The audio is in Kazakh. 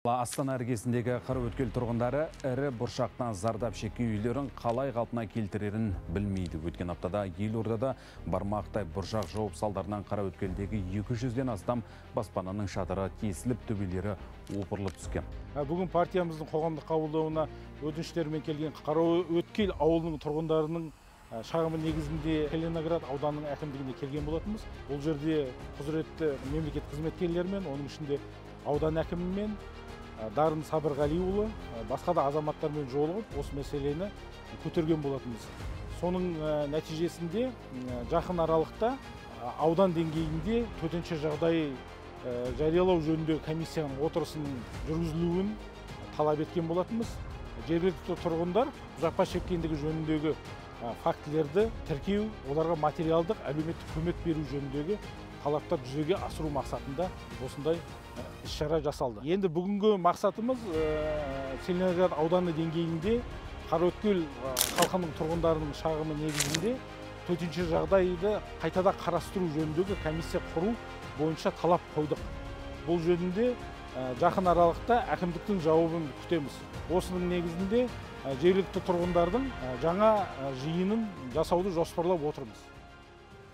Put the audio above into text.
Астана іргесіндегі Қараөткел тұрғындары ірі бұршақтан зардап шеккен үйлерін қалай қалпына келтірерін білмейді. Өткен аптада елордада бармақтай бұршақ жауып, салдарынан Қараөткелдегі 200-ден астам баспананың шатыры тесіліп, төбелері опырылып түскен. Бүгін партиямыздың қоғамдық қабылдауына өтініштермен келген Қараөткел ауылының тұрғындарының шағымы негізінде Целиноград ауданының әкімдігіне келген болатынбыз. Бұл жерде құзыретті мемлекет қызметкерлерімен, оның ішінде аудан әкімімен, Дарын Сабырғалиұлы, басқа да азаматтармен жолығып, осы мәселені көтерген болатынбыз. Соның нәтижесінде жақын аралықта аудан деңгейінде төтенше жағдай жариялау жөніндегі комиссияның отырысының жүргізілуін талап еткен болатынбыз. Жергілікті тұрғындар жапа шеккендігі жөніндегі фактілерді тіркеу, оларға материалдық әлеуметтік көмек беру жөніндегі талаптар жүзеге асыру мақсатында осындай іс-шара жасалды. Енді бүгінгі мақсатымыз Целиноград ауданы деңгейінде Қараөткел халқының тұрғындарының шағымы негізінде төтенше жағдайды қайтадан қарастыру жөніндегі комиссия құру бойынша талап қойдық. Бұл жөнінде жақын аралықта әкімдіктің жауабын күтеміз. Осының негізінде жергілікті тұрғындардың жаңа жиынын жасауды жоспарлап отырмыз.